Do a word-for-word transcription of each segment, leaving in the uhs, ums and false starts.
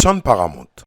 tann Paramount.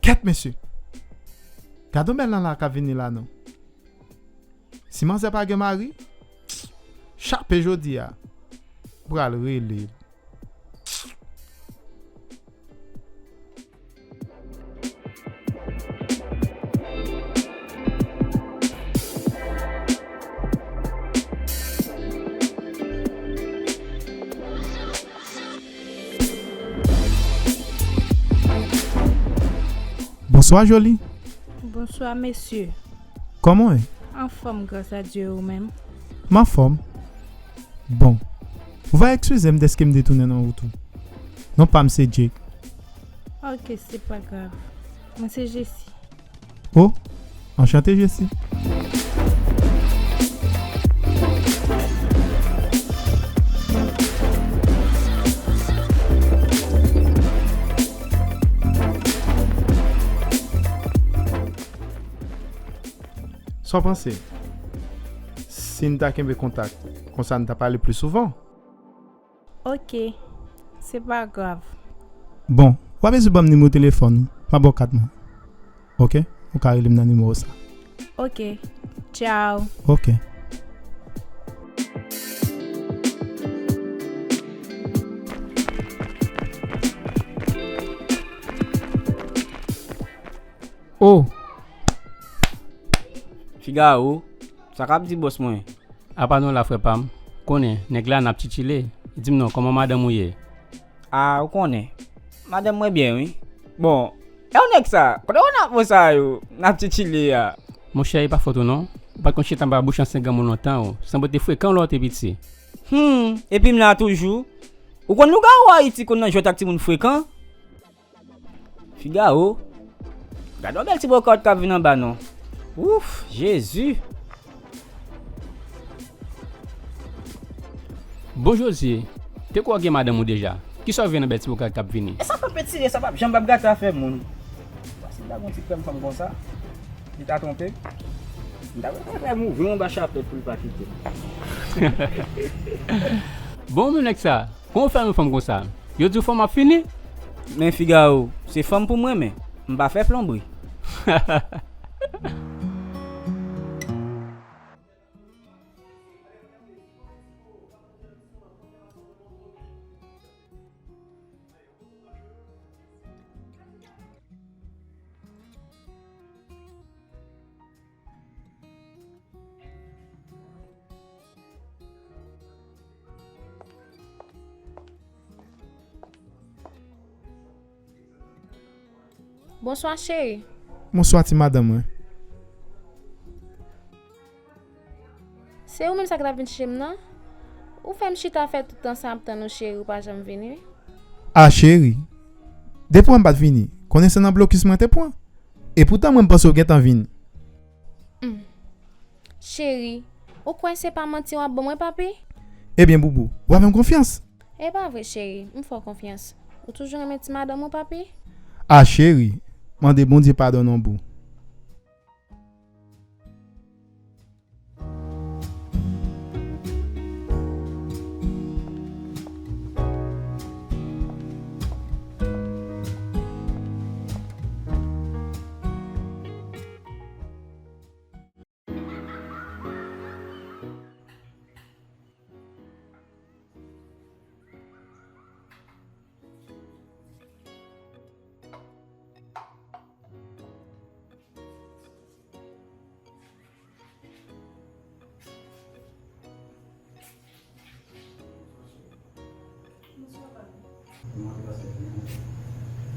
Kèt mesye! Gade yon bèl nana k ap vini la non. Si manzè pa gen mari, chape jodi a, m pral rele l. Bonswa, Jolie. Bonswa, mesye. Kòman w ye? Anfòm, gras a Dye, ou menm? M anfòm. Bon, ou va eskize m dèske m detounen nan wout ou. Non pa m se Jake. Ok, se pa grav. Mwen se Jessie. Oh, anchante, Jessie. Sa w panse? Si n ta kenbe kontak, konsa n ta pale pli souvan? Ok, se pa grav. Bon, w a bezwen ban m nimewo telefòn ou, m a ba w kat mwen. Ok? Ou ka rele m nan nimewo sa. Ok, tchao. Ok. Oh! Figaro, sa k ap di bòs mwen? Apa nou la, frè pa m? Konnen, nèg la n ap tchitchile. Di m non, kòman madanm ou ye? A, ou konnen. Madanm mwen byen, wi. Bon, e w nèg sa, kote w nan mo sa yo, n ap tchitchile a? Monchè, e pa fòt ou non. Ou pa t konn chita anba bouch ansyen granmoun lontan, o. Sanble w te frekan lè w te piti. Hmm, epi m la toujou. Ou konn lougawou Ayiti konn nan jwèt ak timoun frekan? Figaro. Gade yon bèl ti bòkòt k ap vin anba non. Ouf, Jezi. Bon, Josie, te kwè w gen madanm ou deja. Kisa w vye nan bèl ti bòkòt k ap vini? E sa p ap etire, sa p ap janm p ap gate afè moun. Paske m ta gon ti krèm fanm konsa, li ta twonpe m. M ta wè krèm ouvri anba chapèt pou l pa kite m. Bon, men nèg sa. Kòman w fè renmen fanm konsa? Yo di w fanm ap fini? Men Figaro, se fanm pou m renmen. M pa fè plonbri. Bonswa, cheri. Bonswa, ti madanm mwen. Se ou menm sa k t ap vin chèche m nan? Ou fè m chita fè tout tan sa ap tann ou, cheri, ou pa janm vini, wi. A, cheri. Depi w wè m pa t vini, konnen se nan blokis mwen te pran. Epoutan mwen m panse w gentan vini. Hmm. Cheri, ou kwè se pa manti w ap ban mwen, papi? Ebyen, boubou, ou pa fè m konfyans? E pa vre, cheri, m fè w konfyans. Ou toujou renmen ti madanm ou, papi? A, cheri, mande Bondye padon non, boo.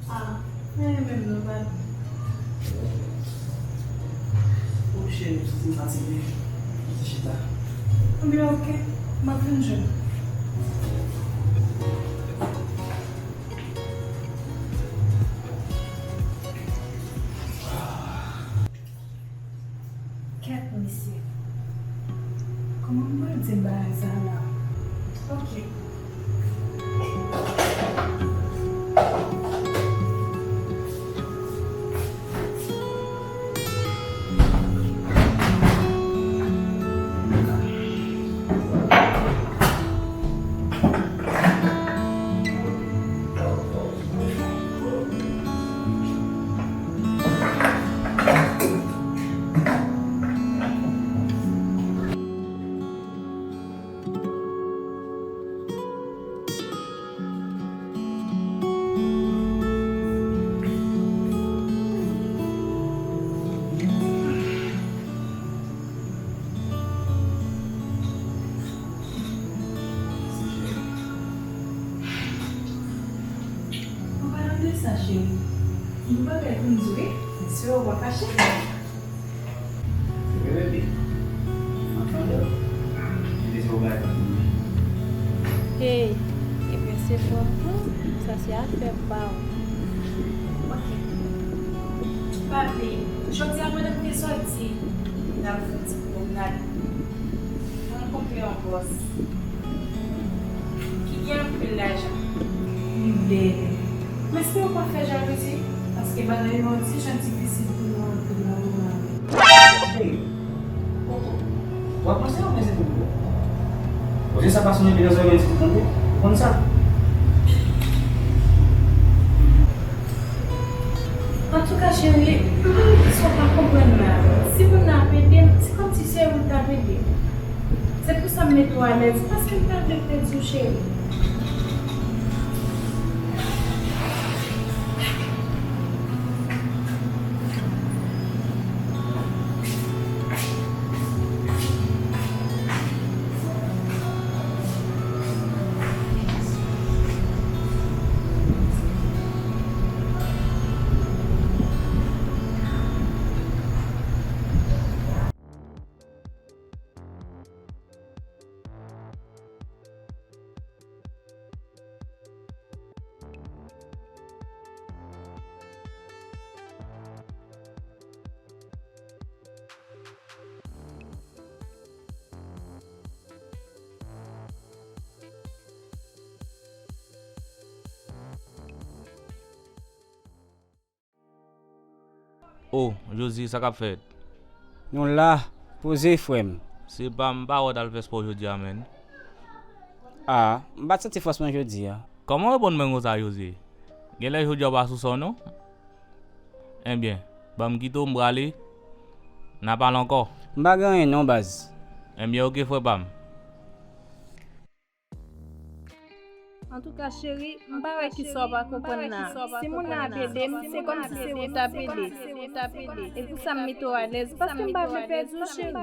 Ah, men menm non, pa. Oh, cheri, m santi m fatige. Ti chita. Ebyen, oke. M ap vin jwenn ou. Kèt, mesye. Kòman m pral di bagay sa la? Oke. An palan de sa, cheri, m gen yon bagay pou m di w, wi. Si w pa fache. Hey, ebyen se vre wi, sa se afè pa w. Ok. Papi, jodi a pandan m te sòti, m t al fè yon ti pwomnad. Mwen rankontre yon bòs ki gen anpil lajan. Li bèl. Men èske yo pa fè jalouzi? Paske bagay yo an ti jan difisil pou nou antre nan moman yo. Cheri, koko, w ap panse oubyen se pou koko? Koze sa pa sonje byen nan zòrèy mwen ti koko, ou konn sa? Antouka, cheri, m pa konn kisa w pa konprann la. Si moun nan ap ede m, se kòmsi se ou l t ap ede. Se pou sa m mete w alèz, paske m pa vle pèdi w, cheri. Oh, Josie, sa k ap fèt? Nou la, poze, frè m. Se pa m pa wè w t al fè spò jodi a, menn. Ah, m pa t santi fòs mwen jodi a. Kòman w reponn mwen konsa, Josie? Genlè jodi a w pa sou sa w non? Ebyen, ban m kite w, m prale. N a pale ankò. M pa gen anyen non, baz. Ebyen, oke, frè pa m. Antouka, cheri, m pa wè kisa w pa konprann la. Si moun nan ap ede m, se kòmsi se ou t ap ede. E pou sa m mete w alèz, paske m pa vle pèdi w, cheri.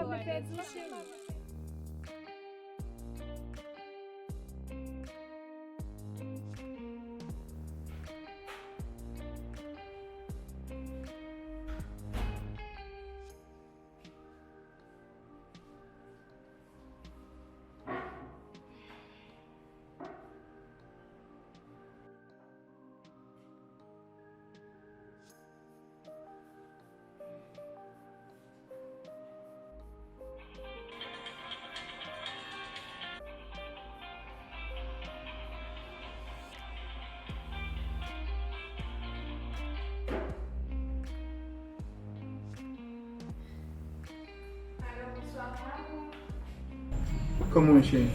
Kòman w ye, cheri?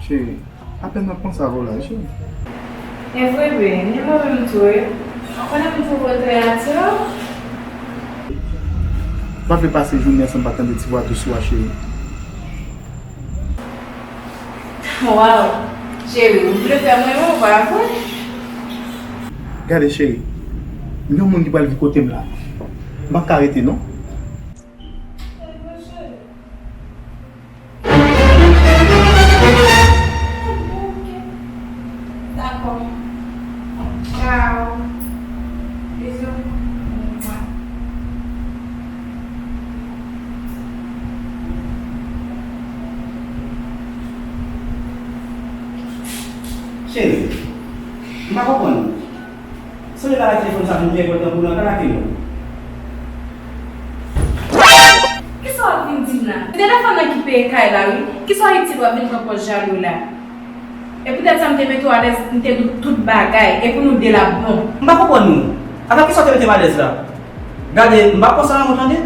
Cheri, apèn m ap panse avè w la, wi, cheri. Evre, bebe, ni mwen menm tou, wi. Ou konnen m twò trè atire. M pa vle pase jounen an san m pa tande ti vwa dous ou a, cheri. Waw, cheri, ou vle fè m renmen w, pa vre? Gade, cheri, m gen yon moun ki pral vin kote m la. M p ap ka rete, non. Evre, cheri. Evre, cheri. Cheri, m pa konprann ou. Sonje bagay telefòn sa vin pi enpòtan pou nou, ann al ak nou. Kisa w ap vin di m la? Se telefòn nan ki peye kay la, wi. Kisa w itil w ap vin pran pòz jalou la? E poutèt sa m te mete w alèz, m te di w tout bagay, e pou nou de l ap bon. M pa konprann nou. Atò kisa w te mete m alèz la? Gade, m pa konsa nan mwen tande.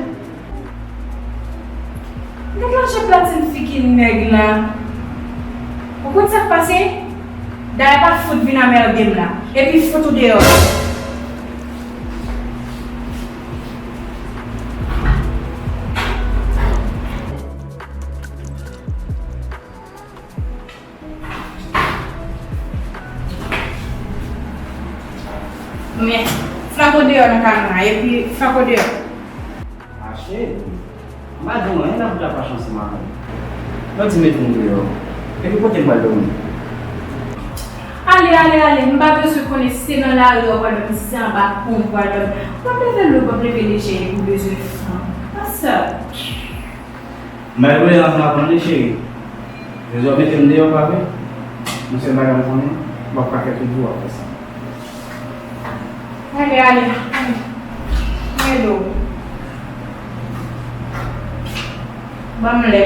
Gad lanje platin figi nèg la. Ou konn sa k pase? Dayè pa fout vin anmède m la. Epi fout ou deyò. Men, flanke w deyò nan kay mwen an, epi flanke w deyò. A cheri, m pa di w anyen nan bout apach ansanm avè m. Lè w di mete m deyò, epi kote m pral dòmi? Ale, ale, ale, m pa bezwen konnen si se nan lari w pral dòmi, si se anba pon w pral dòmi. W ap leve lou, w ap leve lejè epi w bezwen fanm. What's up? M al rele ansanm avè w wi cheri. Dezòmè ke m deyò pa vre. Yon sèl bagay m konnen, w ap pakèt tout jou w ap fè sa. Ale, ale, ale. Mwen do. Ban m lè.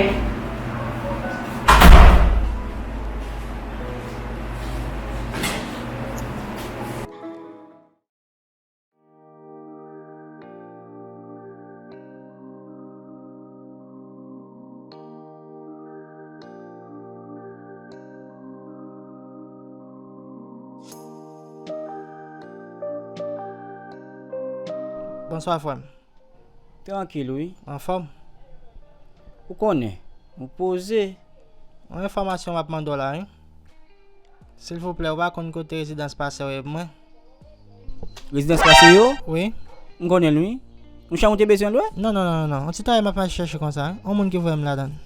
Bonswa, frè m. Trankil, wi. Anfòm? Ou konnen, ou poze. Yon enfòmasyon m ap mande w la, wi. Silvouplè, ou pa konn kote rezidans pastè yo ye pou mwen? Rezidans pastè yo? Wi. M konnen l, wi. Yon chanm ou te bezwen lwe? Non, non, non, non, non. Yon ti travay m ap mache chèche konsa, wi. Yon moun ki voye m ladan l.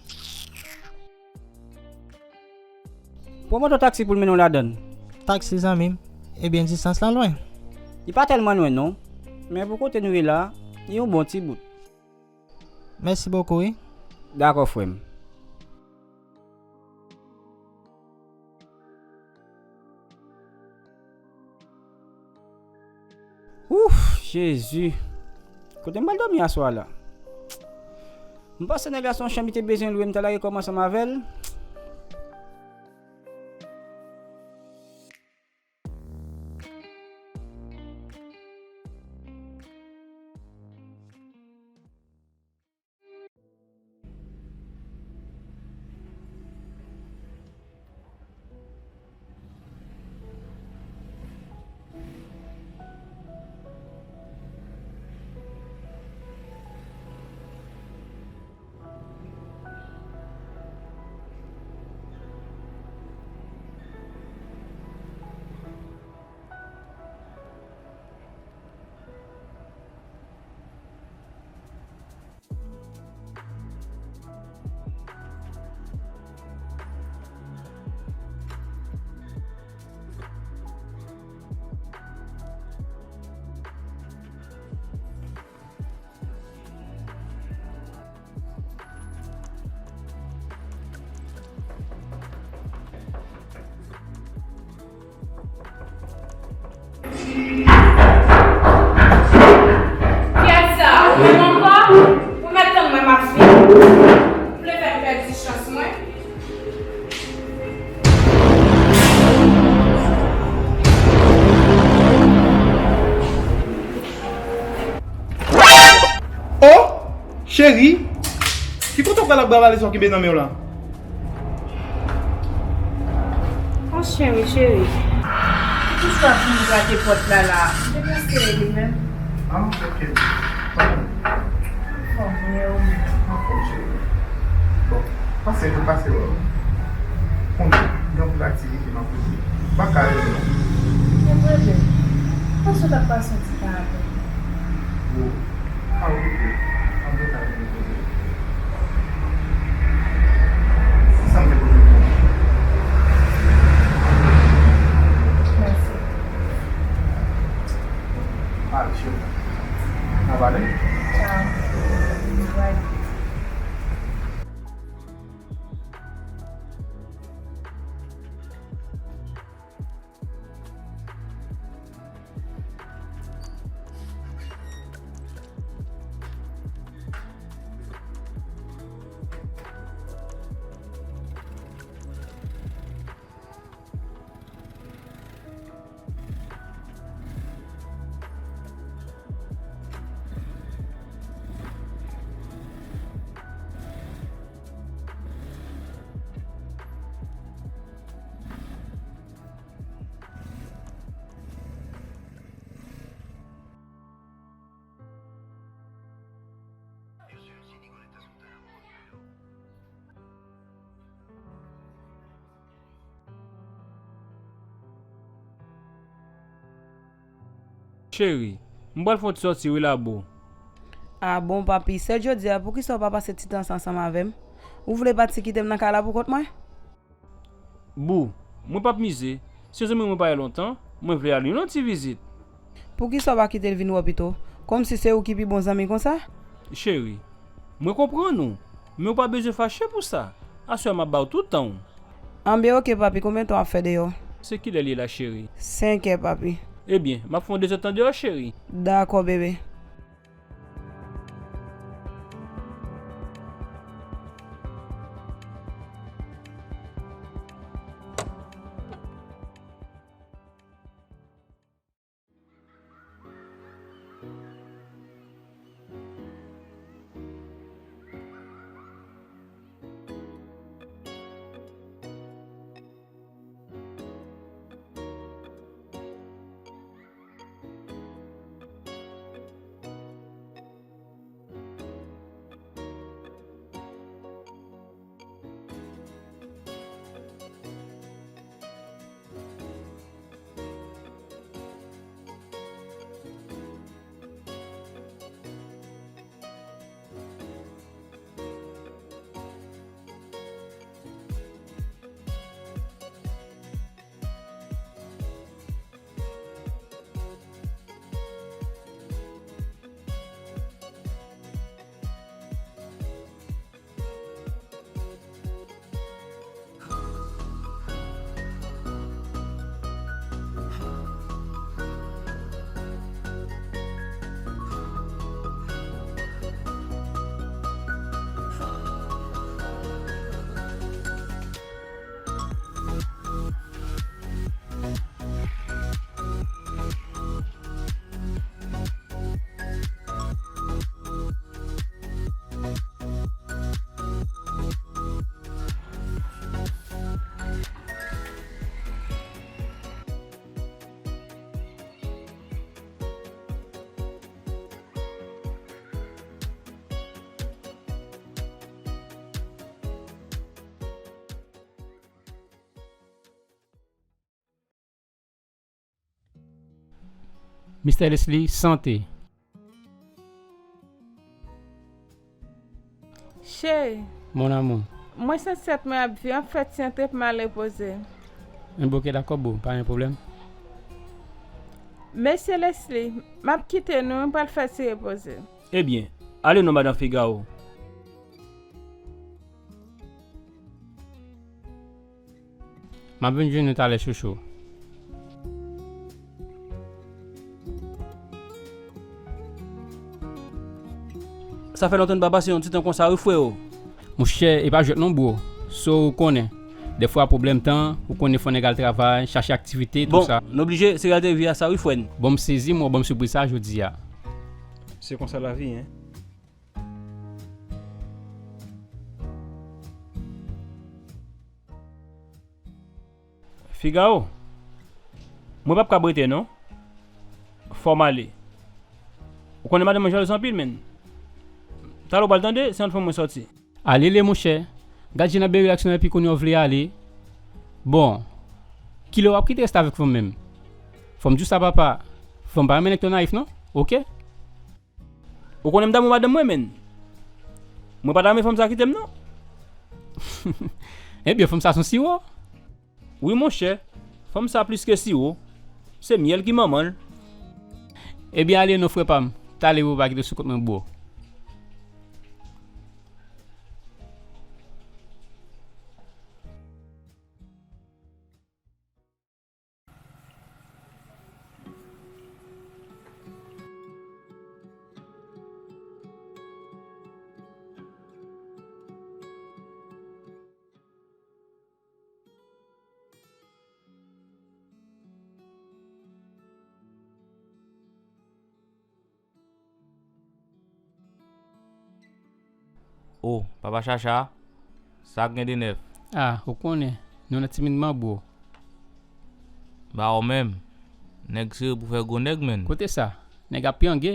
Pran moto taksi pou l mennen w ladan l. Taksi, zanmi m? Ebyen, distans lan lwen. Li pa tèlman lwen, non. Men pou kote nou ye la, li yon bon ti bout. Mèsi bokou, wi. Dakò, frè m. Ouf, Jezi. Kote m pral dòmi aswè a la? M panse nèg la se yon chanm li te bezwen lwe, m ta lage kò m ansanm avè l. Kiyès sa? Ou menm ankò? Ou mèt tann mwen, m ap vini. Ou vle fè m pèdi chans mwen? Oh! Cheri, ki kote w pral ak bwa valiz sa w kenbe nan men w la? Oh, cheri, cheri. Poukisa w ap vin grate pòt la la? M te panse e li menm. Ah, ok. Anfòm, mwen ou menm? Anfòm, cheri. Bon, pase, nou pase wè w. Konnen, gen anpil aktivite nan kote. M pa ka rele w non. Gen pwoblèm. Panse w t ap pase yon ti tan avè m. Bon. Ah, ok. Antre la, vin poze. Sa m te poze pou ou. Mèsi. Allez, chérie. N ap ale? Ciao. Bye. Cheri, m pral fè yon ti sòti wi la boo. A bon, papi, sèt jodi a, poukisa w pa pase ti tan sa ansanm avè m? Ou vle pati kite m nan kay la poukont mwen? Boo, mwen p ap mize. Se zanmi mwen pa gen lontan, mwen vle al yon ti vizit. Poukisa w pa kite l vin wè w pito? Kòmsi se ou ki pi bon zanmi konsa? Cheri, mwen konprann ou, men ou pa bezwen fache pou sa. Aswè a m ap ba w tout tan w. Anben, oke, papi, konbyen tan w ap fè deyò? Se kilè l ye la, cheri? Senk è, papi. Ebyen, m ap fè yon dezèdtan deyò, cheri. Dakò, bebe. Mistè Leslie, sante. Cheri, mon amour, mwen santi tèt mwen ap vye, m ap fè ti antre pou m al repoze. Enben, oke, dakò, boo, pa gen pwoblèm. Mesye Leslie, m ap kite nou, m pral fè ti repoze. Ebyen, ale non, madan Figaro. M ap vin jwenn ou talè, chouchou. Sa fè lontan n pa pase yon ti tan konsa wi, freo. Monchè, e pa jwèt non, bro. So, ou konnen, dèfwa pwoblèm tan, ou konnen fò nèg al travay, chache aktivite, tou sa. Bon, n oblije, se reyalite vi a sa wi, frè n. Bon, m sezi, mwen, ban m sipriz sa jodi a. Se konsa lavi, en. Figaro, mwen p ap kab rete non. Fò m ale. Ou konnen madanm mwen jalouz anpil, menn. Talè w pral tande, se yon fanm mwen sòti. Ale le, monchè. Gad jan n ap byen relax nou epi kounye a w vle ale. Bon, kilè w ap kite reste avèk fanm menm? Fanm dous sa, papa. Fanm pa renmen nèg twò nayif non, oke? Ou konnen m damou madanm mwen, menn. Mwen pa ta renmen fanm sa kite m non. Ebyen, fanm sa se yon siwo. Wi, monchè. Fanm sa plis ke siwo. Se myèl ki manman l. Ebyen, ale non, frè pa m. Talè, bro, pa kite sou kont mwen, bro. O, papa Chacha, sa k gen de nèf? A, ou konnen, nou nan timidman, bro. Ba ou menm, nèg sere pou fè gwo nèg, menn. Kote sa? Nèg ap pyonge.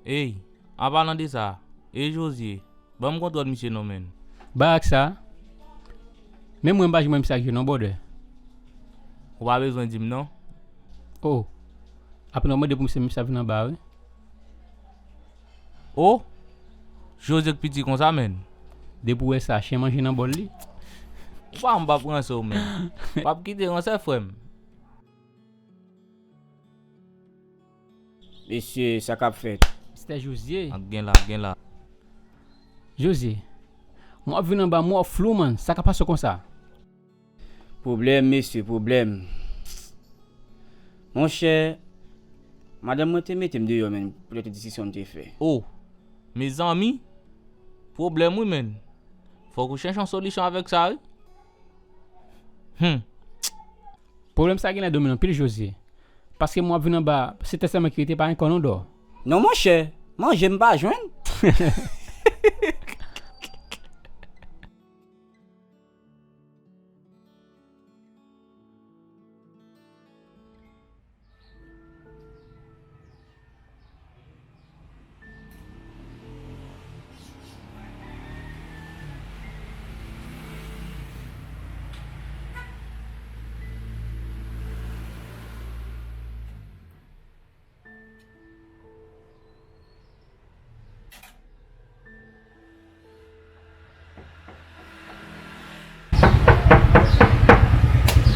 Ey, an palan de sa, e Jozye, ban m kontwòl misye non, menn. Barak sa, menm mwen m pa janm wè misye ak je non, brother. Ou pa bezwen di m non. Oh, apre w mande pou misye, misye ap vin anba a, wi. Oh, Jose k piti konsa, menn. Depi w wè sa, chen manje nan bòl li. Ou pa m p ap ranse w, menn. M p ap kite ranse, frè m. Mesye, sa k ap fèt? Mistè Jozye. Ap gen la, ap gen la. Jozye, mwen ap vin anba, mwen flou, man. Sa k ap pase w konsa? Pwoblèm, mesye, pwoblèm. Monchè, madanm mwen te mete m deyò, menn, poutèt yon diskisyon m te fè. Oh, mezanmi, pwoblèm wi, menn. Fòk ou chèche yon solisyon avèk sa, wi. Hmm. Pwoblèm sa genlè domine anpil, Jozye. Paske mwen ap vin anba, se tèt sèlman ki rete, pa gen kò non dò. Non, monchè, manje m pa jwenn.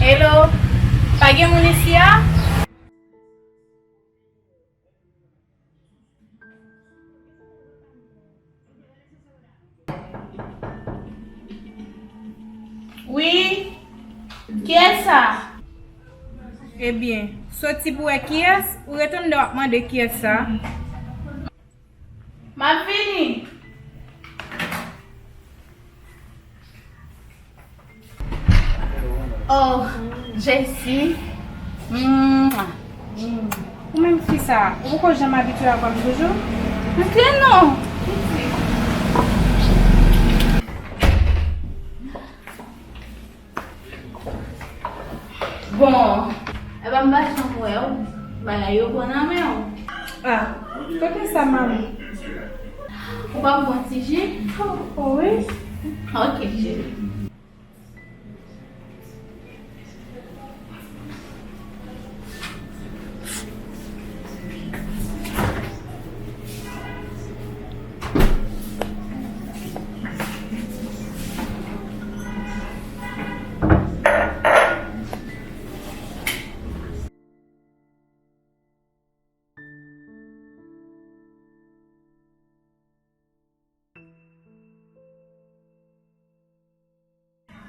Hello, pa gen moun isi a? Wi, kiyès sa? Ebyen, soti pou wè kiyès, ou ret anndan w ap mande kiyès sa. M ap vini. Oh, Jessie. Mwa. Ou menm fi sa, ou poko janm abitye avè m toujou? Anke non. Bon, epa m pa janm wè w, bagay yo bon nan men w. Ah, kote sa, manmi? Ou pa pran ti ji? Oh, wi. Ok, cheri.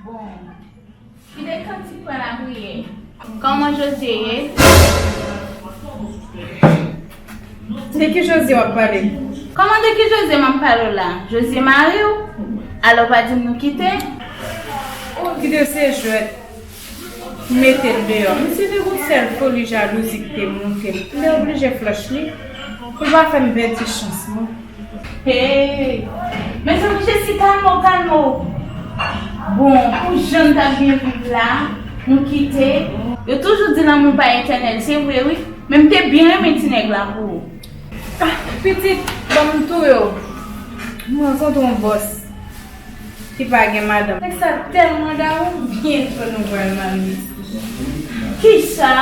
Bon, kite kantik pran lapriyè. Kòman Jozye ye? De ki Jozye w ap pale? Kòman de ki Jozye m ap pale w la? Jozye mari w? Alò pa di m nou kite? Ou kite se jwèt. Mete l deyò. Misye te gon sèl foli jalouzi ki te monte l. M te oblije flòch li pou l pa fè m pèdi chans mwen. Hey! Mezanmi, Jessie, kalme w, kalme w. Bon, pou jan n t ap byen viv la, nou kite. Yo toujou di lanmou pa etènèl, se vre wi. Men m te byen renmen ti nèg la pou ou. Ah, pitit, ban m touye w. M rankontre yon bòs ki pa gen madanm. Nèg sa tèlman dawou, byento nou pral marye. Kisa?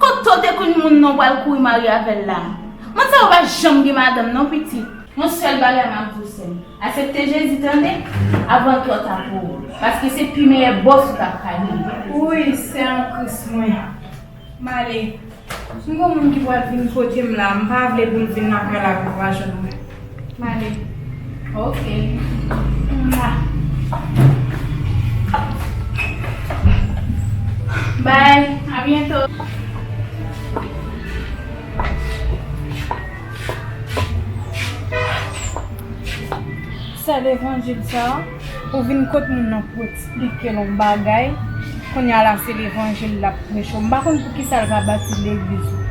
Kote w te konn moun nan w pral kouri marye avè l la? Moun sa yo pa janm gen madanm non, pitit. Yon sèl bagay m ap di w, sè m, aksepte Jezi, tande, avan l twò ta pou ou. Paske se pi meyè bòs ou t ap ka genyen. Wi, sè an Kris mwen. M ale. M gon moun ki pral vin kote m la, m pa vle pou l vin lakay la pou l pa jwenn mwen. M ale. Ok. Mwa. Bye, à bientôt. Sa levanjil sa, ou vin kot moun nan pou eksplike l yon bagay, kounye a la se levanjil l ap preche w. M pa konn poukisa l pa bati legliz ou.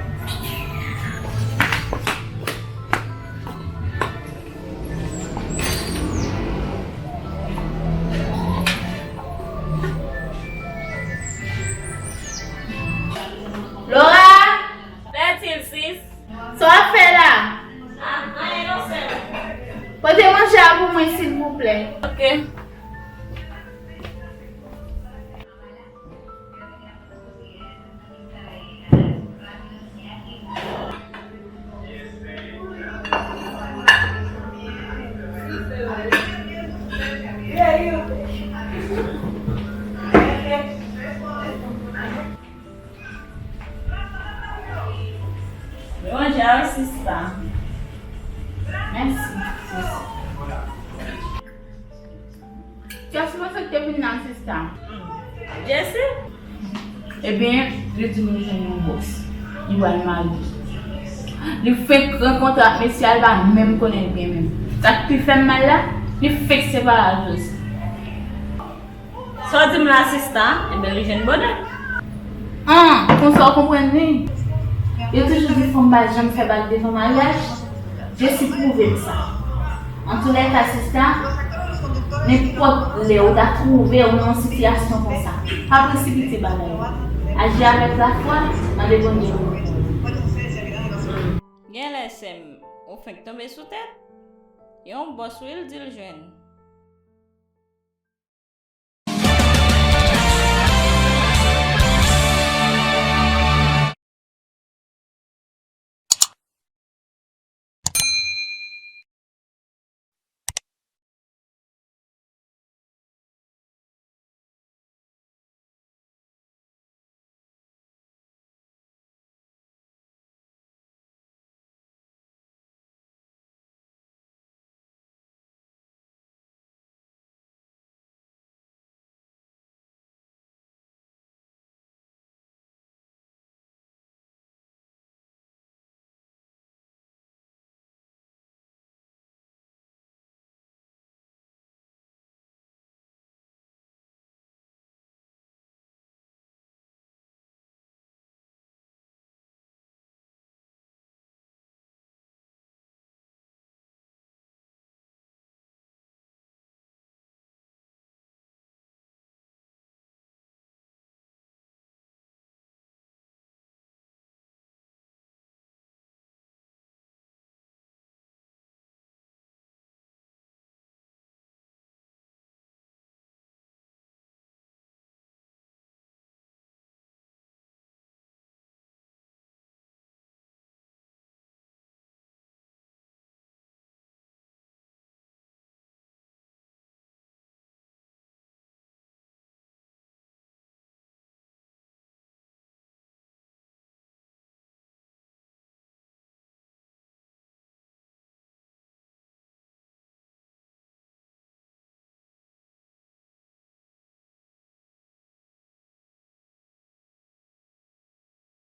Laura! Sa w ap fè la? Anyen non, sè m. Pote manje a pou mwen, silvouplè. Ok. Bonjou, sista. Mèsi. Kiyès ou panse ki te vin la, sista? Jesse? Ebyen, li di m li jwenn yon bòs. Li pral marye. Li fenk rankontre ak mesye a, li pa menm konnen l byen menm. Sa k pi fè m mal la, li fenk separe ak Jose. Sa w di m la, sista? Ebyen, li jwenn bonè. An, konsa w konprann li? Yo toujou di fanm pa janm fè bak devan maryaj. Jesse pwouve m sa. Antoulèka, sista, nenpòt lè ou ta twouve w nan yon sitiyasyon konsa, pa presipite bagay yo. Aji avèk lafwa, mande Bondye pou ou. Genlè, sè m, ou fenk tonbe sou tèt. Yon bòs, wi, l di l jwenn.